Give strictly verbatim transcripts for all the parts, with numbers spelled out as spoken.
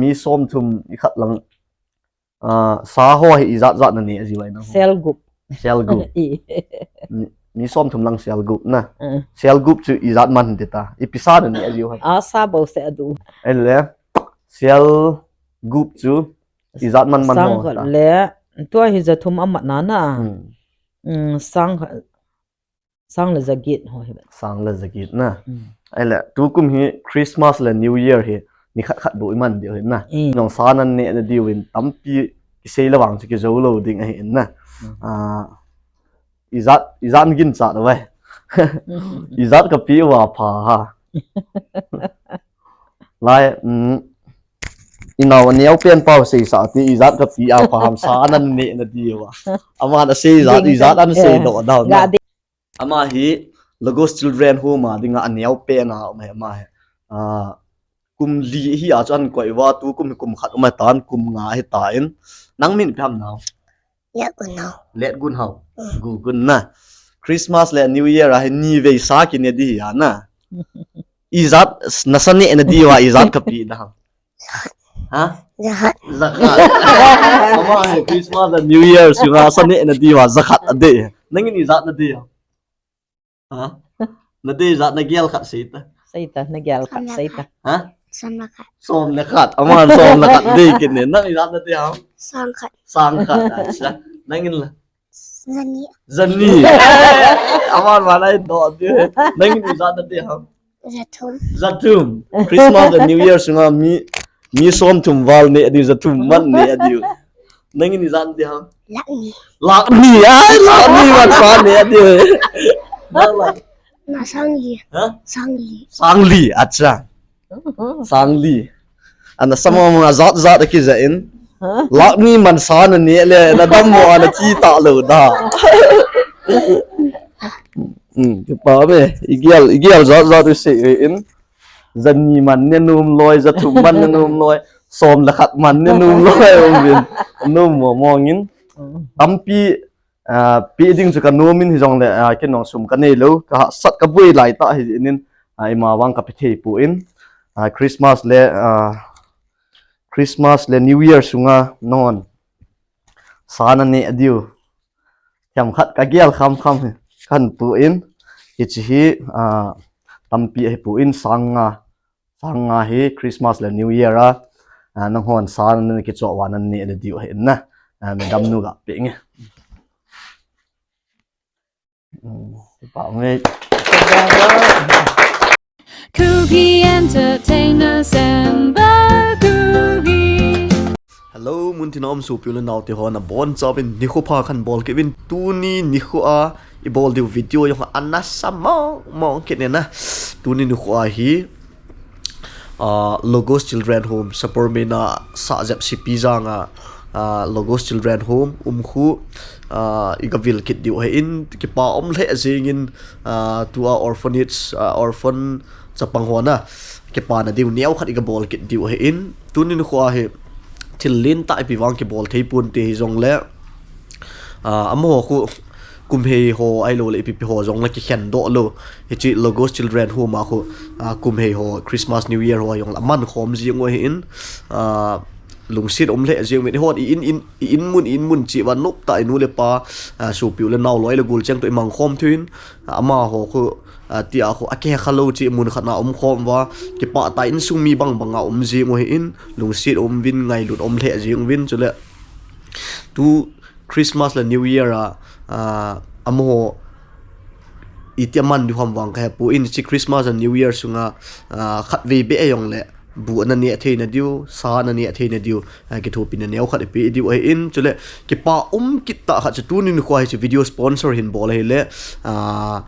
Mi somthum ikhat lang, ah, sa ho hi ijat jat nane ajiu ai nang ho? Sel gup. Sel gup. I. Mi, mi somthum lang sel gup na. Uh. Sel gup chu ijat man hinte ta. Ipi sa nane ajiu hai? A sa bou se adu. Ele, sel gup chu ijat man man ho ta. Sangkhat le, tua hi jathum amat na na. Hmm. Hmm, sang, sang le jaget ho hi. Sang le jaget na. Hmm. Ele, tukum hi Christmas le New Year hi, nikhat khat bou iman diu hi na. Hmm. Nang sa nane nadiu in tampi kisei le vang chu kijou lou ding ahi in na. Hmm. Ah, ijat, ijat nagin chat vai. Hmm. Ijat kapi uva pha ha. Lai, um, inao aneo pen pau seisa ti ijat kapi a pha ham sa nane nadiu va. Aman asei ijat, ijat an sei doh doh na. Ama hi Logos Children Home a dinga aneo pen a um ahi ama hi. Ah, kum li hi a chu ankoi uva, tukum hi kum khat um ahitan, kum nga ahitan. Nang min ipi ham nao? Letgunhao. Letgunhao. Mm. Gugun na. Christmas le New Year a hi nivei sa kine di hi a na. Ijat nasa ne nadiu va ijat kapi da ham? Ha? Jakhat. Jakhat. Ama hi Christmas le New Year sunga sa ne nadiu va jakhat adei. Nangin ijat nadei ham? Ha? Nadei jat nagel khat seita. Seita, nagel khat seita. Ha? Som le khat. Som le khat. Aman som le khat dei kit ne. Nang ijat nadei ham? Sang khat. Sang khat. Acha. Nangin la? Jani. Jani. Aman ma nai do di. Nangin ijat nadei ham? Jathum. Jathum. Christmas le New Year sunga mi, mi somthum val ne adiu, jathum man ne adiu. Nangin ijat nadei ham? Lakh ni. Lakh ni, ai, lakh ni man sa ne adiu. Nang la? Na sang li. Ha? Sang li. Sang li, acha. Sang li. Ana sama ma jat jat akija in. Ha? Lakh ni man sa nane le, nadam mo ana ti ta lou da. Hmm, kipa me, igel, igel jat jat u sei in. Jani man ne nom loi, jathum man ne nom loi, som le khat man ne nom loi, um vin. Nom mo mong in. Mm. Tampi, ah, pe ding chu kanom in hijongle, ah, kei nong sum kanei lou, kahahsat kaboi lai ta hi in, ah, ima vang kape thei poi. Ah, Christmas le, ah, Christmas le New Year sunga non sa nane adiu. Themkhat kagel kham kham hi. Kahin pui in, hiche hi, ah, tampi ahipoi, sang nga, sang nga hi Christmas le New Year a, ah, nanghon sa nana kichoh uva nane nadiu ahi in na. Ah, madam nu ga pe nge. Hmm, pa nge. Kuki Entertainers and Bakuki. Hello, muntina um sopi u le nao te ho, nabonchauvin nikho pha kahin bol kit uvin, tuni nikho a ibol diu video jong ana sa mong mong kit ne na. Tuni nikho a hi, ah, Logos Children Home, Sapormeina Sahjep Sipijang a, ah, Logos Children Home um khu, ah, iga vil kit diu ahi in, kipa um lheh jeng in, ah, tua orphanage, ah, orphan chapang ho na, kipana diu neo khat iga bol kit diu ahi in, tuni nikho a hi thil lentah ipi vang kibol thei ponte hijongle, ah, amaho khu kum hei ho ahilou le ipi pi ho jong le kikhen doh lou. Hiche Logos Children Home a khu, ah, kum hei ho, Christmas, New Year ho jong le aman khom jing u ahi in, ah, lungset um lheh jeng uvin, ihon i in, in, i in mun, i in mun cheh uva nop tah a inu le pa, ah, sopi u le nao loi le gol cheng toh imang khom thei in, ah, amaho khu, ah, tia khu akikhen lou cheh mun khat na um khom uva, kipah tah a insung mi bang bang a um jing u ahi in, lungset um uvin, ngailut um lheh jeng uvin, chule tu Christmas le New Year a, ah, amaho iti aman diu ham vang kahe poi, hiche Christmas le New Year sunga, ah, khatvei beh jong le bu ana neh thei na diu, sa ana neh thei na diu, ah, kithopina neo khat ipe diu ahi in, chule kipa um kit tah khat chu tuni nikho a hiche video sponsor hin bol ahile, ah,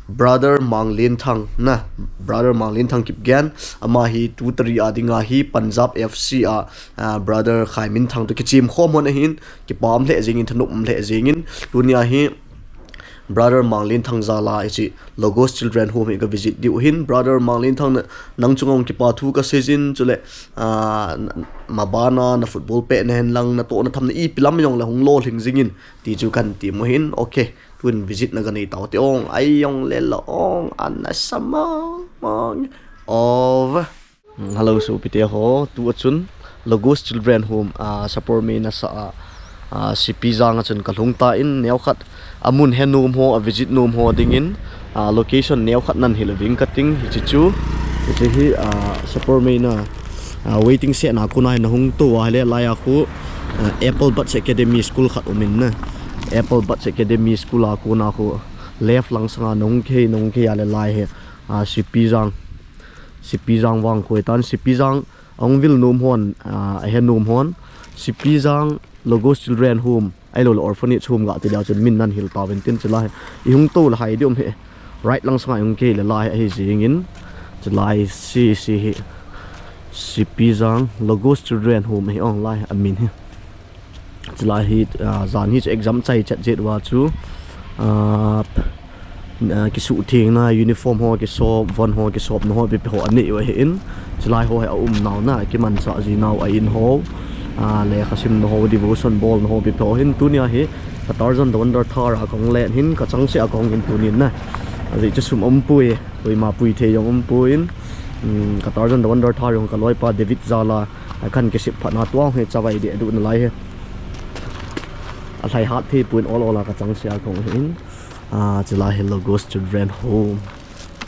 Brother Manglenthang na, Brother Manglenthang Kipgen, ama hi tu tarik a dinga hi Punjab F C a, ah, Brother Khaiminthang toh kichim khom hon ahin, kipa um lheh jeng in, thanop um lheh jeng in, tunia hi Brother Manglenthang jal a hiche Logos Children Home hi ka visit diu ahin, Brother Manglenthang na, nang chunga hung kipa thu kasei jin, chule, ah, n-, maban a na football pet na hen lang, natoh na tham na ipi lam jong le hung lolhing jing in, ti chu kahin ti mo hin, okay. Tun visit na ka nei tau te ong, ai ong le lo ong, ana sa mong mong. Over. Hello, sopite ho, tu a chun Logos Children Home, ah, Sapormeina sa a, ah, Sipijang a chun ka lhung tan, neokhat amun he nom ho, a visit nom ho dingin, ah, location neokhat nan hil'u ving ka ting, hiche chu, hiche hi, ah, Sapormeina, ah, waiting shed na kona hi na hung tou a, hile lai a khu, ah, Apple Buds Academy School khat um in na. Apple Buds Academy School a kona khu left lang sanga na hung kei, na hung kei a le lai hi, ah, Sipijang. Sipijang vang khu tan, Sipijang ahung vil nom hon, ah, ahe nom hon, Sipijang Logos Children Home, ahilou le Orphanage Home ga ti dia chun min nan hil tauvin tin chulai. I hung tou le hai di um hi. Right lang sanga i hung kei le lai hi ahi jingin. Chulai si, si hi. Sipijang Logos Children Home hi ong lai amin hi. Chulai hi, ah, jan hi chu exam chai chet jet uva chu, ah, ah, kisuhthengna, uniform ho kisop, von ho kisopna ho, ipi ipi ho anei u ahin. Chulai ho hi aum nau na, kimanchah ji nau a in ho, ah, lekha simna ho, devotion bolna ho, ipi ipi ho hin tunia hi, ka Tarzan The Wonder Thar a kahung len hin, ka changseh a kahung hin tunin na. Ajeh chu sum umpoi, koima pui thei jong umpoi in, um, ka Tarzan The Wonder Thar jong ka loipa David Jala, a kan kisip phatna tuang hi chavai deh duh nalai hi. Alhai hat thei pon ol ol a ka changseh a kahung hin. Ah, chulai hi Logos Children Home.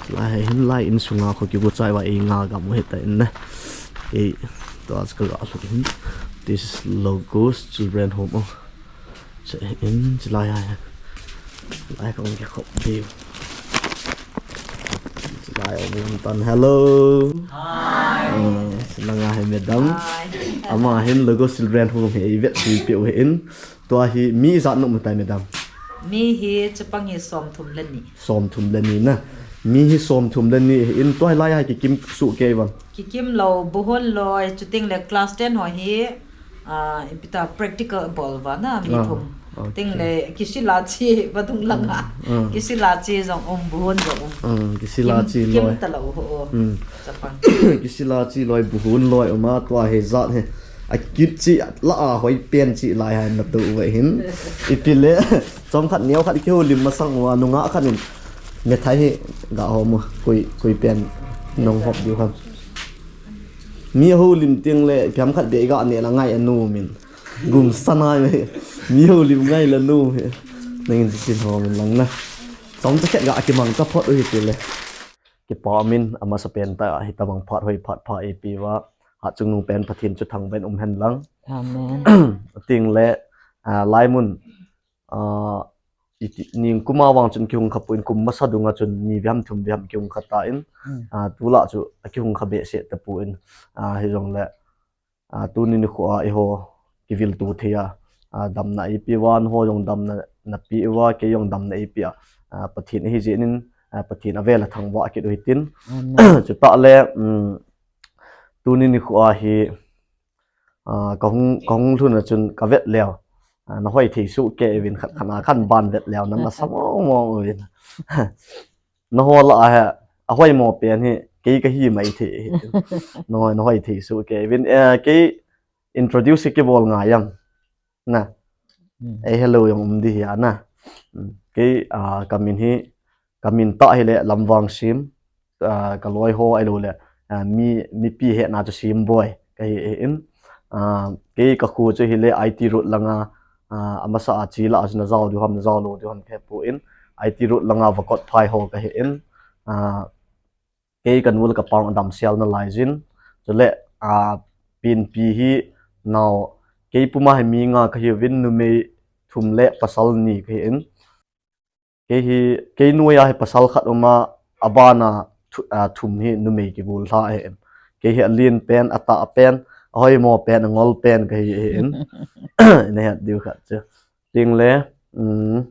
Chulai hi hin lai insunga kho kigo chai uva ei nga gam u hita in na. Kei, tua chu ka ga lhut hin. This is Logos Children Home. Oh. Che in, chulai hi. Lai kahung kikhop diu. Chulai um tan. Hello. Hi. Eh, langa hi madam. Hi. Ama hin Logos Children Home hi ei vet dui peh u hin. Tua hi mi ijat na um tai, madam? Mi hi chapang hi somthum le ni. Somthum le ni na. Mi hi somthum le ni hi in tua hi lai a kikim soh kei vang. Kikim lou, buhon loi, chuteng le class ten ho hi, ah, ipi ta practical bol uva na mi Ah, thum. Okay. Teng le kisila chi vadung langa. Ah. Kisila chi jong um, buhon jong um. Ah, kisila Kim, chi kim loi. Ta lou ho. Hmm. Chapang. Kisila chi loi, buhon loi um a, tua hi jat hi. A kit chi la a hoi pen chi lai a na tou u ahin. Ipi le, chomkhat neokhat kihoulim masang uva, nungah khat in methai hi ga hom u, koi, koi pen nahung hop diu ham. Mi houlim teng le, ipi ham khat beh ga neh la ngai anom in. Gum sa nai me. Mi houlim ngai la nom hi. Nangin tin hom in lang na. Chomcha khat ga kimang ta phot u hiti le. Kipa umin, amasapen tah a hitabang phat hoi phat pha eipe uva, hatchungnung pen Pathen chu thangvah in um hen lang. Amen. Teng le, ah, laimun, ah, iti, ningkum a vang chun kihung kha pon, kum masa dunga chun ni vei ham thum vei ham kihung kha tan, Hmm. ah, tulai chu akihung kha behseh tapon, ah, hijongle, ah, tuni nikho a eiho kivilto thei a, ah, damna eipe uva, nangho jong damna napeh uva, kei jong damna eipeh a, ah, Pathen ahi jeh in, ah, Pathen avel a thangvah kit u hitin. Amen. Chutah le, um, tuni nikho a hi, ah, kahung, kahung lhun a chun kavet leu, ah, nahoi thei soh kei uvin, khat khat a kahin ban vet leu, na nasa mong mong uvin. Nangho lah a hi, ahoimo pen hi, kei kahi mai thei hi. Nangho, nahoi thei soh kei uvin, eh, kei introduce kibol ngai am. Na. Hmm. Eh, hello jong um di hi a na. Hmm. Kei, ah, kamin hi, kamin tah hile Lamvangsim, ah, kaloi ho ahilou le, ah, mi, mipi hetna chu Simboi kahi in. Ah, kei kakho chu hile I T Road langa, ah, amasa a che lah a chu najao diu ham, najao lou diu ham kahe pon, I T Road langa Vakotphai ho kahi in. Ah, kei kanu le kapau adamsel nalai jin. Chule, ah, Pinpi hi nao, kei puma hi mi nga kahiuvin, numei thum le pasal ni kahi in. Kei hi, kei noiya hi pasal khat uma, abana thu-, ah, thum hi numei kigol lha ahi in. Kei hi alen pen, atah pen, ahoimo pen, angol pen kahi ahi in. Nahet diu khat chu. Teng le, um,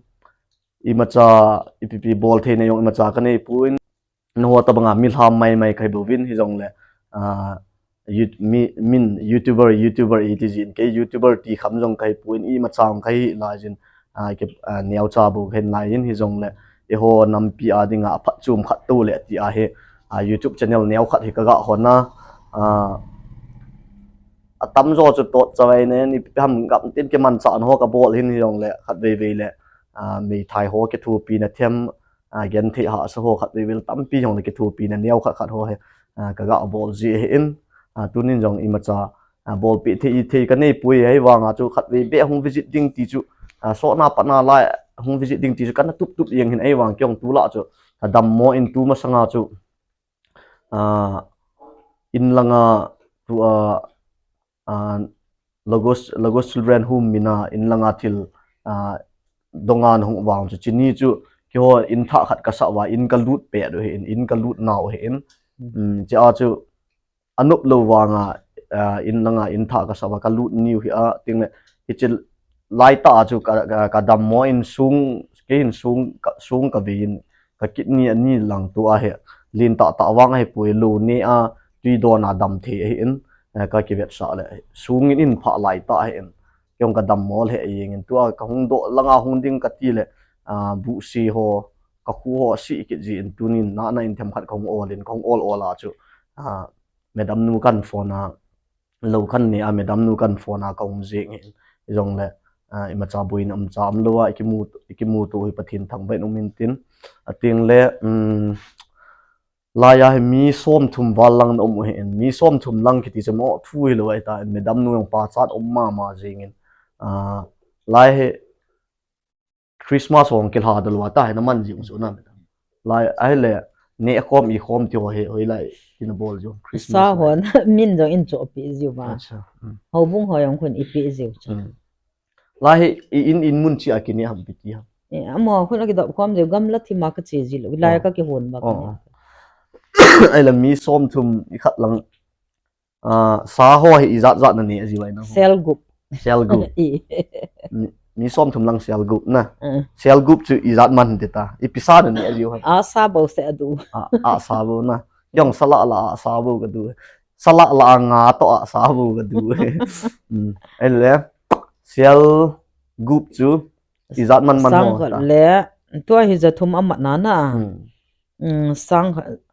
imacha, ipi ipi bol theina jong imacha kanei pon. Nangho tabanga milham mai mai kahi bouvin hijongle, ah, You-, mi, min, YouTuber, YouTuber iti jin, kei YouTuber ti kham jong kahi pon, imacha jong kahi lai jin, ah, kei, ah, neocha bou kahi lai jin hijongle, eiho nampi a dinga aphatchom khat tou le ti ahi, ah, YouTube channel neokhat hi kaga hon a, ah, atamjo chu tot chavai nen, ipi ham gam tin kimanchah na ho kabol hin hijongle, khatvei vei le, ah, meithai ho kithopina them, ah, genthei hahsa ho khatvei vei le tampi jongle kithopina neokhat khat ho hi, ah, kaga bol ji ahin, ah, tunin jong imacha, ah, bolpeh thei, thei kanei poi, ahivanga chu khatvei beh hung visit ding ti chu, ah, sotna patna lai hung visit ding ti chu kana tup tup jeng hin ahivang kei jong tulai chu kadammo in tumasanga chu, ah, inlanga tua, ah, Logos, Logos Children Home mina inlanga thil, ah, donga nahung vang chu chini chu keiho in thah khat kasah uva in kalut pet u ahin, in kalut nau ahin. Hmm. Um, chea chu anop lou vanga, ah, inlanga in thah kasah uva kalut niu hi a, tingle hiche laitah a chu ka, ka, kadammo in sung, kei hin sung ka, sung kavei in, ka kidney ani lang tua hi lentah tah vang ahipoi, lou ne a tui dona dam thei ahin, eh, kakivetsah le sungin in phah laitah ahin, kei jong kadammo lheh jengin tua kahung doh langa hung ding kati le, ah, buhsi ho, kakhu ho asih kit jin tunin nana in themkhat kahung ol in, kahung ol ol a chu, ah, madam nu kan phone a, lou kan ne a madam nu kan phone a kaum jeng in, hijongle, ah, imacha boina umcha umlou a, ikimu, ikimuto hi Pathen thangvah in um intin, atengle, um, laiya hi mi somthum val lang na um u ahin, mi somthum lang kiti chu mo thu hilou ahitan, madam nu jong pachat um mama jengin, ah, lai hi Christmas hung kilha dol uva tahi naman ji um chu na. Lai ahile, neh khom i khom ti ho hi, hoilai tina bol ji um Christmas sa lai. Hon, min jong in chohpeh jiu va. Acha, hmm. Houbung ho jong khun ipeh jiu chu. Hmm. Lai hi, i in, in mun cheh a kineh ham ipi ti ham. Eh, amaho khun akidop khom jiu, gamla thima kache ji lou. Lai oh. Kakihon ba oh. Ahile mi somthum i khat lang Ah, sa ho hi ijat jat naneh jiu ahi nang ho? Sel gup. Sel gup. I. Mi, mi somthum lang sel gup na. Ah. Sel gup chu ijat man ding ta. Ipi sa naneh jiu ham? Asa bou seh adu. Ah, asa bou na. Jong sa lah lah asa bou kadu. Sa lah lah nga toh asa bou kadu. Hmm. Ahile, sel gup chu ijat man man ho ta. Sang khat le, tua hi jathum amat na na. Hmm. Hmm, sang khat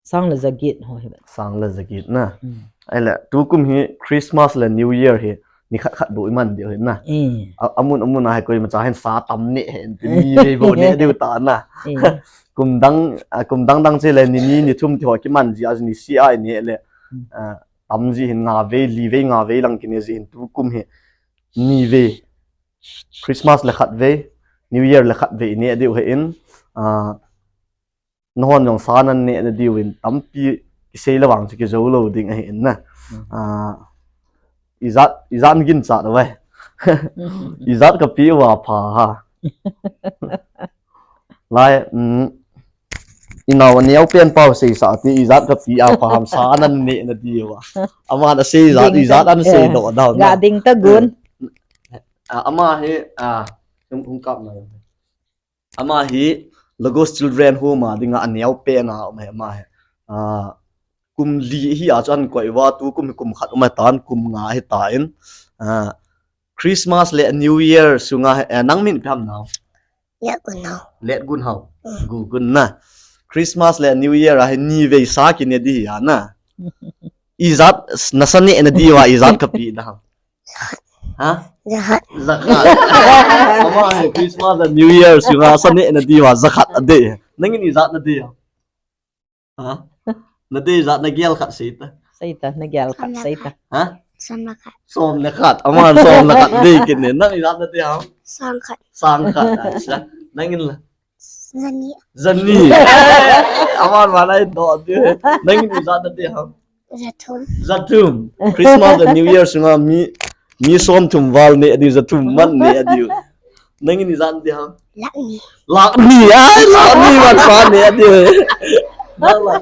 Sang le jaget ho hi. Sang le jaget na. Hmm. Ahile, tukum hi Christmas le New Year hi, ni khat khat bou iman diu ahi na. Eh. A, amun, amun a hi koimacha hin sa tam neh hen, ti ni vei bou neh diu ta na. Eh. Kum dang, a, kum dang dang cheh le ni ni, ni thum ti ho kiman ji a, ni seh a ineh le. Hmm. A, tam ji hin nga vei, li vei, nga vei lang kineh ji hin tukum hi. Ni vei. Christmas le khat vei, New Year le khat vei ineh diu ahin. A, Nahon jong sa naneh na diuvin tampi kisei le vang chu kijou lou ding ahi in na. Hmm. Ah, ijat, ijat ginchat uve. Ijat kapeh uva pha ham. Lai, um, inao aneo pen pau seisa ti ijat kapeh a pha ham sa naneh na diuva. Ama nasei ijat, ding ijat ta, an sei eh, doh down ga na. Ding ta gun. Ah, ama hi, ah, hung, hung kap na. Ama hi Logos Children Home a dinga aneo pen a um ahi ama hi. Ah, kum li hi a chu ahin koi uva, tukum hi kum khat um ahitan, kum nga ahitan. Ah, Christmas le New Year sunga hi, eh, nang min ipi ham nao? Letgunhao. Letgunhao. Mm. Gugun na. Christmas le New Year a hi ni vei sa kineh ding ahi na. Ijat nasa neh na diuva ijat kapeh ding ham? Ha? Jakhat. Jakhat. Ama hi Christmas le New Year sunga sa neh na diuva jakhat adei. Nangin ijat nadei ham? Ha? Nadei jat nagel khat seita. Seita, nagel khat seita. Ha? Som le khat. Som le khat. Aman som le khat dei kit ne. Nang ijat nadei ham? Sang khat. Sang khat. Acha. Nangin la? Jani. Jani. Aman malai doh diu. Nangin ijat nadei ham? Jathum. Jathum. Christmas le New Year sunga mi, mi somthum val neh diu, jathum man neh diu. Nangin ijat nadei ham? Lakh ni. Lakh ni. Ai, lakh ni man sa neh diu. Nang la?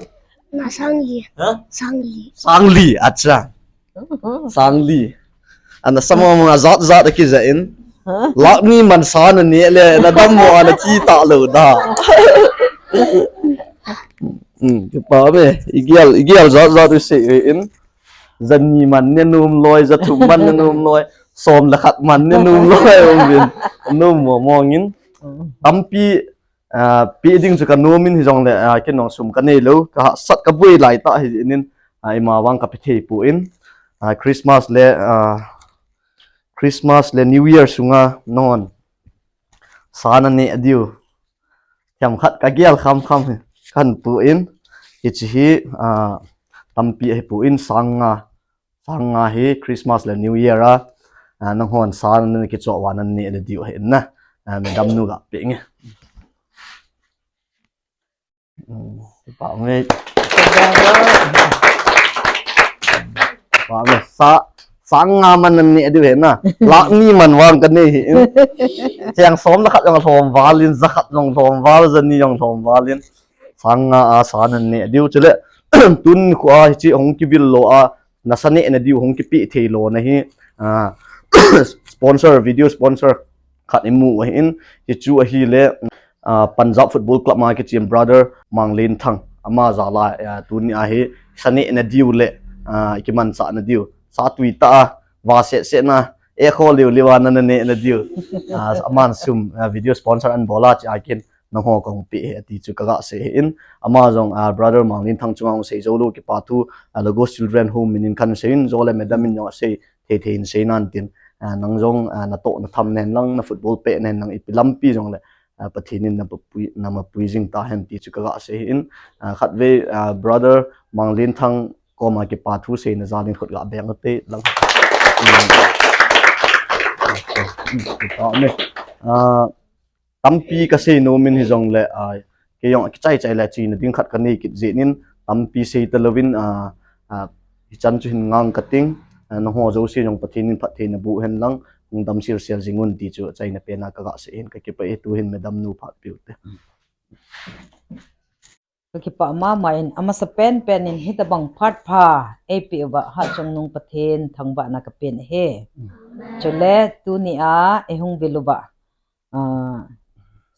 Na sang li. Ha? Sang li. Sang li. Acha. Sang li. Ana sama manga jat jat akija in. Lakh ni man sa naneh le, nadammo a nathi talou da. Hmm, kipa me, igel, igel jat jat u sei in. Jani man ne nom loi, jathum man ne nom loi, som le khat man ne nom loi, um vin. Nom mo mong in. Tampi, ah, pe ding chu kanom in hijongle, ah, kei nong sum kanei lou, kahahsat kaboi lai ta hi in, ah, ima vang kape thei poi. Ah, Christmas le, ah, Christmas le New Year sunga non sa naneh diu. Themkhat kagel kham kham hi. Kan pui in. Hiche hi, ah, tampi ahi poi, sang nga, sang nga hi Christmas le New Year a, ah, nanghon sa nan kichoh uva nan neh le diu ahi na, ah, Madam nu ga pe nge. Hmm, pa nge. Pa nge sa, sang nga man nan neh diu ahi na. Lakh ni man vang ka nei hi. Cheng som le khat jong lhom val in, ja khat jong lhom val, ja ni jong lhom val in. Sang nga a sa nan neh diu chule. Tun khu a hiche hung kivil lo a, nasa neh na diu hung kipe thei lo na hi, ah, sponsor, video sponsor khat i mu u ahi in, hichu ahile, ah, Punjab Football Club ma kichem brother Manglen Thang, ama jal a, ah, tuni a hi sa neh na diu le, ah, i kimanchah na diu, sa tui tah a, va set set na, e kho liu liu a na na neh na diu, ah, aman sum, ah, video sponsor an bol a, chi a kin, nangho kahung pe e, ati chu ka ga sei e in, ama jong, ah, brother Manglen Thang chunga hung sei jou lou kipa thu, ah, Logos Children Home min in kan sei in, jole madam in jong asei thei thei in sei nan tin, ah, nang jong, ah, na toh na tham nen lang, na football pe nen lang, ipi lampi jong le, ah, Pathen in na mapui, na mapui jing ta hen ti chu ka ga sei e in, ah, khatvei, ah, brother Manglen Thang koma kipa thu seina jal in khut ga beng te lang. Ah, tampi ka sei nom in hijong le, ah, kei jong kichai chai le chena ding khat ka nei kit jeh in tampi sei ta lou in, ah, ah, hichan chu hin ngang ka ting, ah, nangho jouse jong Pathen in phatthei na boh hen lang, hung dam sel sel jing un ti chu achaina pen a ka ga sei in ka kipah e, tu hin madam nu phat piu te. Ka kipah mama in, amasa pen pen in hitabang phat pha eipeh uva Hatchungnung Pathen thangvahna ka pen ahi. Chule tuni a eihung vil uva, ah,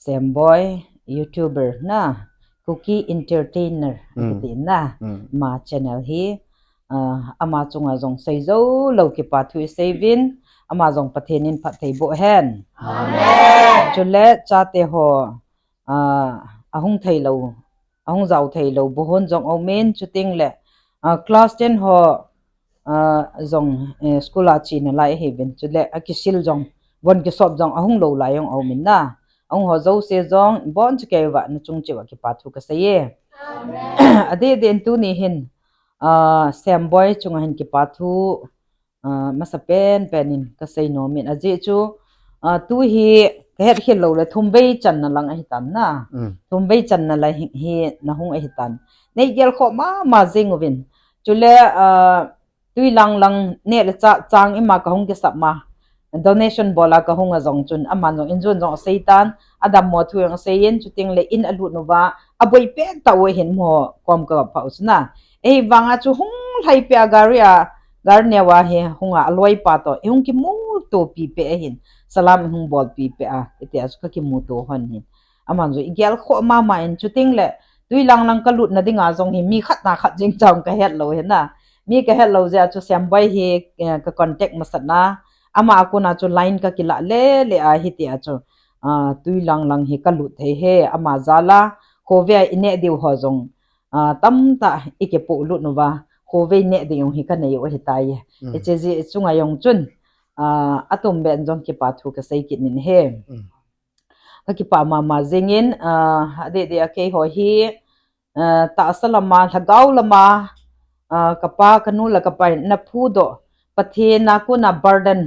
Semboi, YouTuber na, Kuki Entertainer, Mm. kiti na, Mm. ama channel hi, ah, ama chunga jong sei jou lou kipa thu i sei uvin, ama jong Pathen in phatthei boh hen. Amen. Chule chate ho, ah, ahung thei lou, ahung jao thei lou, bu hon jong aum in, chuteng le, ah, class ten ho, ah, jong, eh, school a chena lai ahi uvin, chule akisil jong, von kisop jong, ahung lou lai jong aum in na. Ahung ho jouse jong, bon chakei uva, na chung cheh uva kipa thu ka sei e. Amen. Adeh deh in tuni hin, ah, Semboi chunga hin kipa thu, ah, masa pen pen in ka sei nom in, ajeh chu, ah, tu hi ka het khel lou le thum vei channa lang ahi tan na. Mm. Thum vei channa lang hi, hi na hung ahi tan. Nei gel khoh mama jing uvin. Chule, ah, tui lang lang neh le chah chang ima ka hung kisap ma, donation bol a ka hung a jong chun, aman jong injun jong asei tan, adammo thu jong asei in, chuteng le in alut uva, aboi pen tah u ahin mo kom ka pha u chu na. Eivang a chu hung lhai peh a gari a, gari neo a hi hung a, aloi pa toh, eihung kimuto pi peh ahin, salam eihung bol pi peh a, iti a chu ka kimuto hon hin. Aman jong i gel khoh mama in, chuteng le tui lang lang ka lutna ding a jong hi mi khat na khat jing chang ka het lou hi na. Mi ka het lou jeh a chu Semboi hi, eh, ka contact masat na. Ama a kon a chu line ka kila le le a hiti a chu, ah, tui lang lang hi ka lut thei e, ama jal a, khovei a i neh diu ho jong, ah, tamtah i kipoh lut uva, khovei neh ding jong hi ka nei u ahi tai. Mm. Hiche jeh chunga jong chun, ah, atum ben jong kipa thu ka sei kit nin ahi. Mm. Ka kipah mama jing in, ah, adeh deh a kei ho hi, ah, tahsa lama, lhagao lama, ah, ka pa, ka nu le ka pa in na phudoh, Pathen a kon a burden,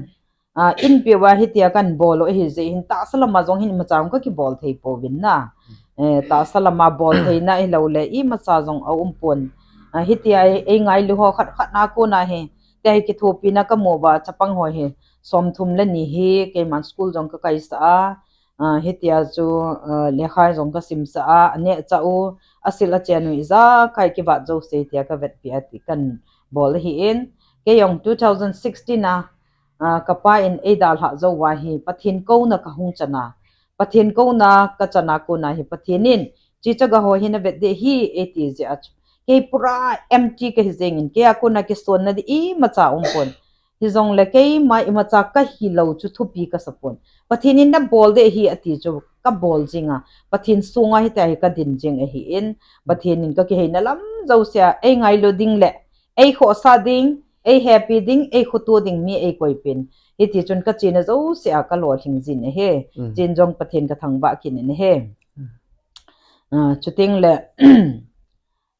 ah, in peh uva hitia kan bol u ahi jeh hin tahsa lama jong hin imacha jong ka kibol thei pouvin na. Eh, tahsa lama bol theina ahilou le, imacha jong aum pon. Ah, hitia ei, ei ngailu ho khat khat na kon a hi, tia hi kithopina ka mu uva, chapang ho hi, som thum le ni hi, keiman school jong ka kaisah a, ah, hitia chu, ah, lekha jong ka simsah a, aneh chah u, asil achen u ijakai kivat jouse tia ka vetpi a ti kan bol ahi in. Kei jong two thousand sixteen a, ah, ka pa in ei dalhah jou uva hi, Pathen kouna ka hung chan a. Pathen kouna ka chan a kon a hi, Pathen in, "Chicha ga ho hi na vet ding ahi," eiti jeh a chu. Kei pura empty ka hi jeng in, kei a kon a kisonna ding imacha um pon. Hijong le keima imacha ka hilou chu thupi ka sa pon. Pathen in na bol ding ahi ati chu ka bol jing a. Pathen sunga hitia hi ka din jing ahi in. Pathen in ka kiheina lam jouse a ei ngailu ding le ei khohsah ding, ei hepi ding, ei khoto ding mi ei koipin. Hiti chun ka chena jouse a ka lolhing jin ahi. Mm. Chen jong Pathen ka thangvah kit in ahi. Mm. Ah, chuteng le,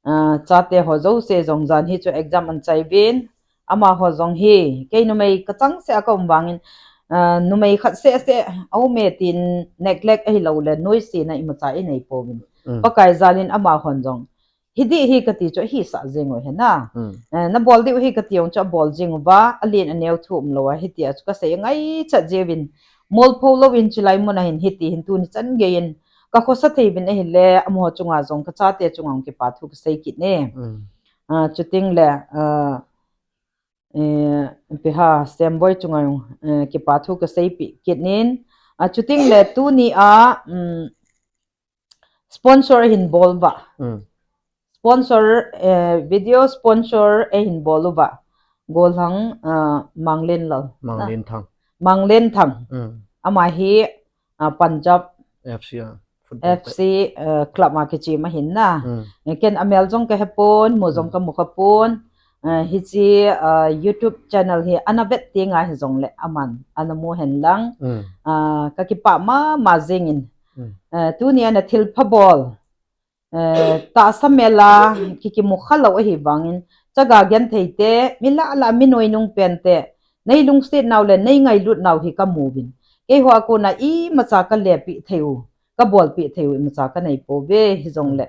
Ah, chate ho jouse jong jan hi chu exam an chai uvin, amaho jong hi, kei numei ka chang seh a ka um vangin, ah, numei khat seh seh a um e tin neglect ahi lou le, nuisat na imacha i nei pouvin. Mm. Pakai jalin amahon jong, hi di hi ka ti chu hi sa jing u hi na. Mm. Eh, na bol di u hi ka ti ong chu a bol jing uva, a lien a neo thu um lou a, hi ti a chu ka sei ngai chat jing uvin. Mol pho lou in chilai mun a hin hi ti hin tuni chan gei in, ka khosa thei uvin ahile, amaho chunga jong ka chate chunga jong kipa thu ka sei kit ne. Mm. Ah, chuting le, ah, eh, piha, Semboi chunga jong, eh, kipa thu ka sei pi kit nin. Ah, chuting le tuni a, um, sponsor hin bol uva. Mm. Sponsor, eh, video sponsor e hin bol uva. Golhang, ah, Manglen Lal. Manglen Thang. Manglen Thang. Mm. Ama hi, ah, Punjab F C, ah, football F C, eh, club ma kichi ma hin na. Mm. Eh, ken amel jong ka hepon, mu jong ka mu khapon. Eh, hichi, ah, YouTube channel hi ana vet ti nga hi jong le aman, ana mu hen lang. Mm. Ah, ka kipa mama jingin. Mm. Eh, tuni ana thil pha bol. Eh, tahsa mel a, ki kimu kha lou ahi vangin, chaga gen thei te, mi lah lah mi nuinung pen te, nei lungset nau le, nei ngailut nau hi ka mu uvin. Kei ho a kona imacha ka lepi thei u, ka bolpi thei u, imacha ka nei pouve hi jong le.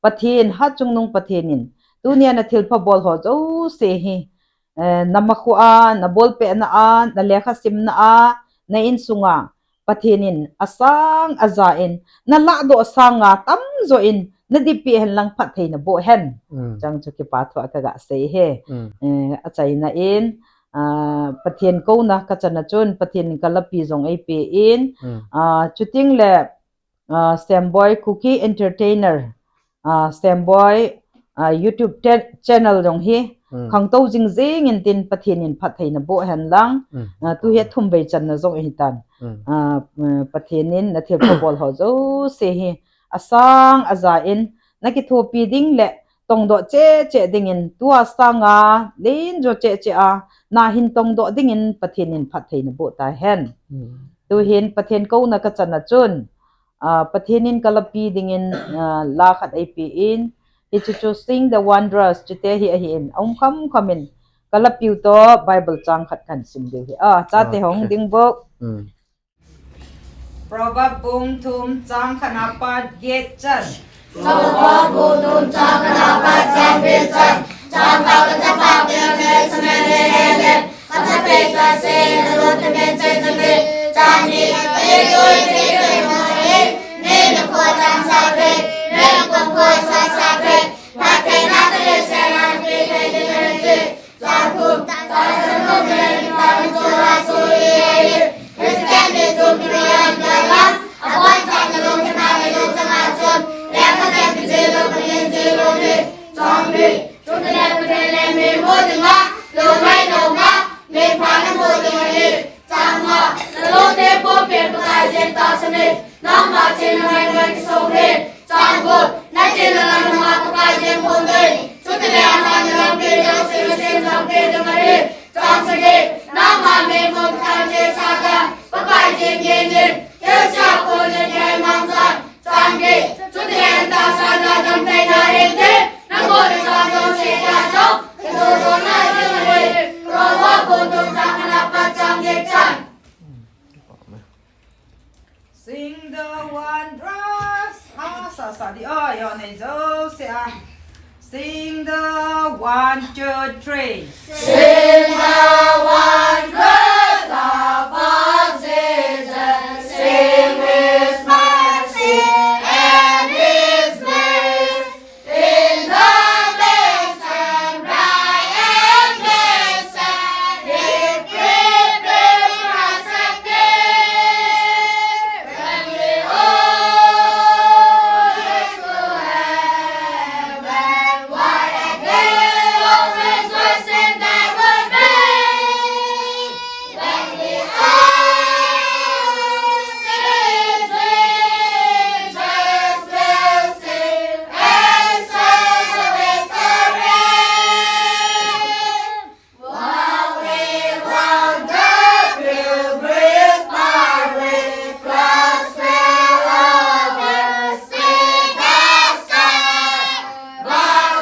Pathen, Hatchungnung Pathen in, tuni ana thil pha bol ho jouse hi, eh, na makhu a, na bolpeh na a, na lekha simna a, na insung a, Pathen in asang aja in, na lahdoh sanga tamjo in, na dipi hen lang phattheina boh hen. Mm. Chang chu kipa thu a ka ga sei e. Mm. Eh, achaina in, ah, Pathen kouna ka chan a chun, Pathen in ka lapi jong eipe in, mm, ah, chuting le, ah, Semboi Kuki Entertainer, ah, Semboi, ah, YouTube te-, channel jong hi, mm, khangtou jing jing in tin Pathen in phattheina boh hen lang, mm, ah, tu hi a thum vei channa jong ahi tan. Mm. Ah, eh, Pathen in na thil pha bol ho jouse hi, asang aja in, na kithopi ding le tongdoh cheh cheh ding in, tua sanga len jo cheh cheh a, na hin tongdoh ding in Pathen in phattheina boh ta hen. Mm. Tu hin Pathen kouna ka chan a chun, ah, Pathen in ka lapi ding in, ah, la khat eipe in, hichu chu Sing the Wondrous, chute hi ahi in, a um kham kham in, ka lapiu toh Bible chang khat kan sim diu hi. Ah, chate hung ding bou. Mm. Proverb bung thum chang khat na pat get chan. Proverb bung thum chang khat na pat chang get chan. Chang khat na pat get chan. Chang nga, na lote po pen Pakai jeng tahsan e, nangma chenna ngai ngai kisong e. Chang gup, na chenna ngai nangma Pakai jeng phong e. Chutile ama na lampi jouse na sem jang pe jang e. Chang sagi, nangma meimong than je sa jang, Pakai jeng jeng e. Thilse apon le ngai mang jang. Chang get, chutile tahsa na jam tai na reng te, na bol le chang jong se ta jong, ke do do na jeng le, Proverb bung thum chang khat na pat chang get chan. Sing the Wondrous. Ah, sa, sa di, oh, yo, nei jouse a. Sing the one, two, three. Sing the wondrous love of Jesus. Sing his mercy and his grace. In the blessed bright and blessed day, prepare for us a place. When we all get to heaven, what a day of rejoicing that will be. When we all see Jesus, we'll sing and shout the victory. While we wander pilgrims' pathway, clouds will overspread the sky. But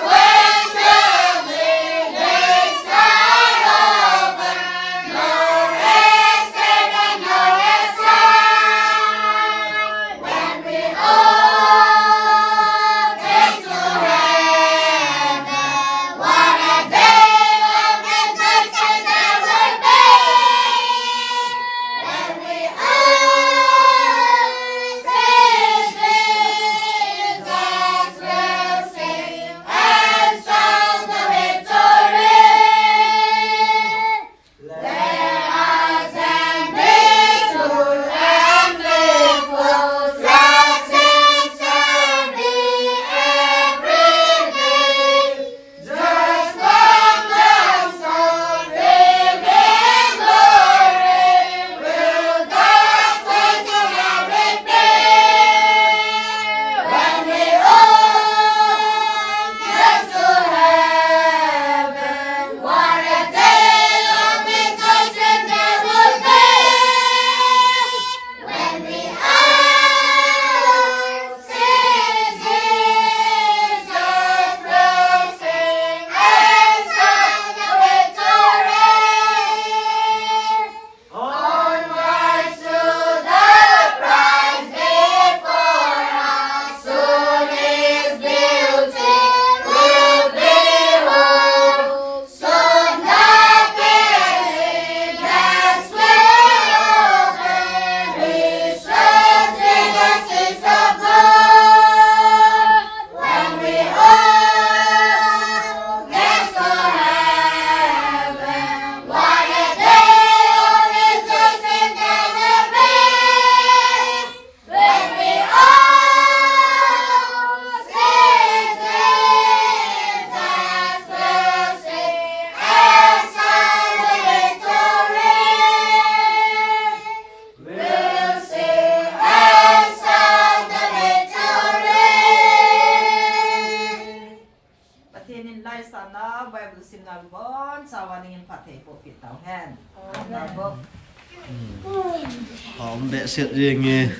Hen. Amen. Amen. Ka um behseh jenge.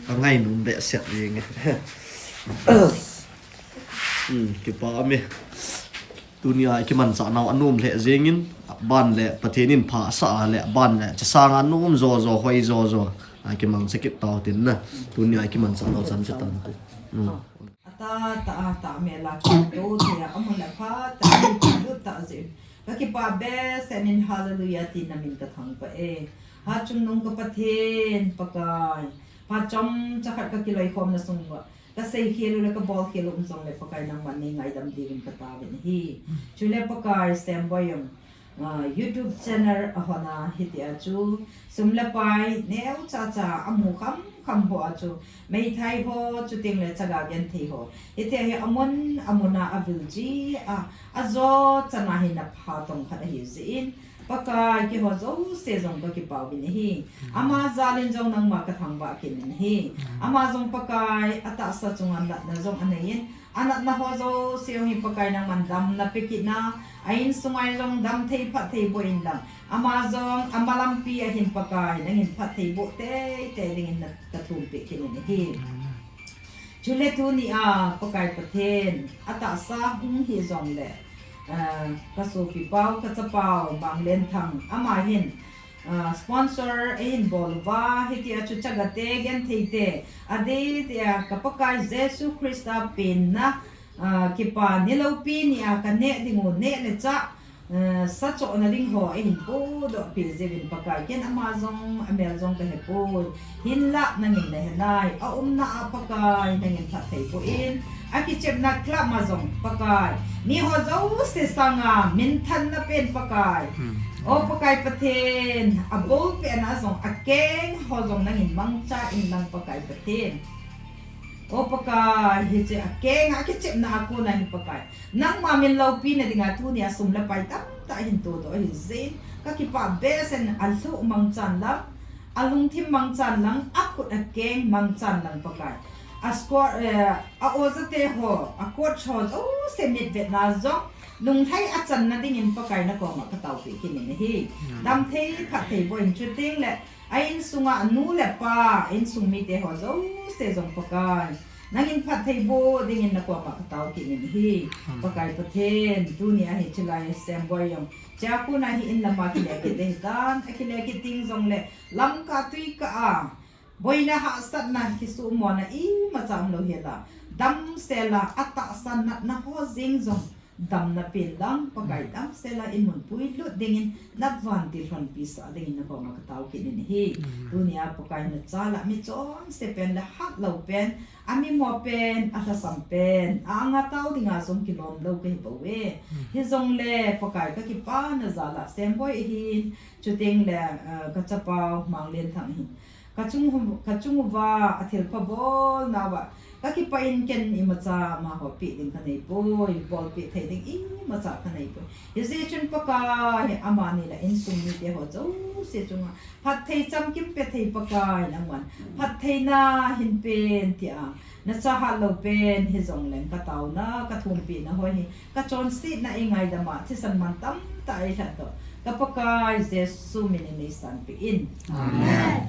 Ka ngainom behseh jenge. Hmm, kipa ume. Tunia i kimanchah nau anom lheh jengin, aban le Pathen in phasah a le, aban le chasanga anom jojo, hoi jojo. A kimangcha kit tau tin na. Tunia i kimanchah nau chan chu tan. Hmm. Ata ta a ta mela kito thei a, amun a pha ta, lut ta jin. Ka kipa behseh in hallelujah ti na min ka thangvah e. Hatchungnung ka Pathen Pakai, phat chomcha khat ka kiloikhomna sung uva ka seikhel u le ka bolkhel u um jongle Pakai nangman nei ngaidam diuvin ka taovin ahi. Chule Pakai Semboi jong, ah, YouTube channel a hon a hitia chu sum le pai neocha cha amu khamkham ho a chu meithai ho chuteng le chaga genthei ho, hitia hi amun amun a avil ji a, ajo chan a hi na pha tong khat ahi jeh in, Pakai, keiho jouse jong ka kipa uvin ahi. Ama jal in jong nangma ka thangvah kit in ahi. Ama jong Pakai, atahsa chunga natna jong anei in, anatna ho jouse jong hi Pakai nangman damna pe kit in, a insunga jong damthei phatthei boh in lang, ama jong ama lampi a hin Pakai nangin phatthei boh teitei dingin na ka thumpeh kit in ahi. Chule tunia Pakai Pathen, atahsa hung hi jongle, ah, ka sopi pau, ka chapau Manglenthang, ama hin, ah, sponsor eihin bol uva, hitia chu chagate genthei te, adeh dia ka Pakai Jesu Christa penna, ah, kipa ni loupi nia ka neh ding u neh le chah, ah, sa chohna ding ho eihin podoh peh jeh uvin Pakai, ken ama jong amel jong ka hepoi. Hinlah nangin na henai, aumna a Pakai nangin phatthei boh in, akichepna club ma jong Pakai, miho jouse sanga minthanna pen Pakai. Hmm. O Pakai Pathen, abul pen a jong akeng ho jong nangin mangcha in lang Pakai Pathen. O Pakai, hiche akeng a kichepna a kona hi Pakai, nangma min loupina dinga tunia sum le pai tamtah hin todoh ahi jeh in, ka kipa behseh in alhuh mangchan lang, alungthim mangchan lang, akhut akeng mangchan lang Pakai. A squad, eh, a oja te ho, a coach ho jouse mitvetna jong lunglhai achanna dingin Pakai na koma ka taopeh kit in ahi. Damthei phatthei boh in chuteng le a insunga anu le pa, insung mite ho jouse jong Pakai, nangin phatthei boh dingin na koma ka tao kit in ahi. Pakai Pathen, tunia hiche lai Semboi jong, chea kona hi in lama kile kit ding ahitan, akile kit ding jongle, lamkah tuikah a boina hahsatna kisumona imacha umlou hela, damsel a atahsa natna ho jeng jong damna pen lang Pakai, damsel a in mun puilut dingin, nat vantil lhonpi sah dingin na koma ka tao kit in ahi. Tunia Pakai, na cha la mi chonse pen le hatlou pen, amimo pen, alhasam pen, a anga tao dinga jong kilom lou kahi bouve. Hijongle Pakai, ka kipana jal a Semboi ahin, chuteng le, eh, ka chapau Manglenthang ahin, ka chung u, ka chung uva athilpha bolna uva ka kipah in, ken imacha amaho peh ding ka neipoi, bolpeh thei ding imacha ka neipoi. Hijeh chun Pakai, amani le insung mite ho jouse chunga phatthei chamkim pe thei Pakai, nangman phattheina hin pen tia na cha hatlou pen hijongleng ka taona, ka thumpehna ho hi ka chonsetna eingaidam a thisan man tamtah eilhat toh, ka Pakai Jesu min in neisanpeh in. Amen.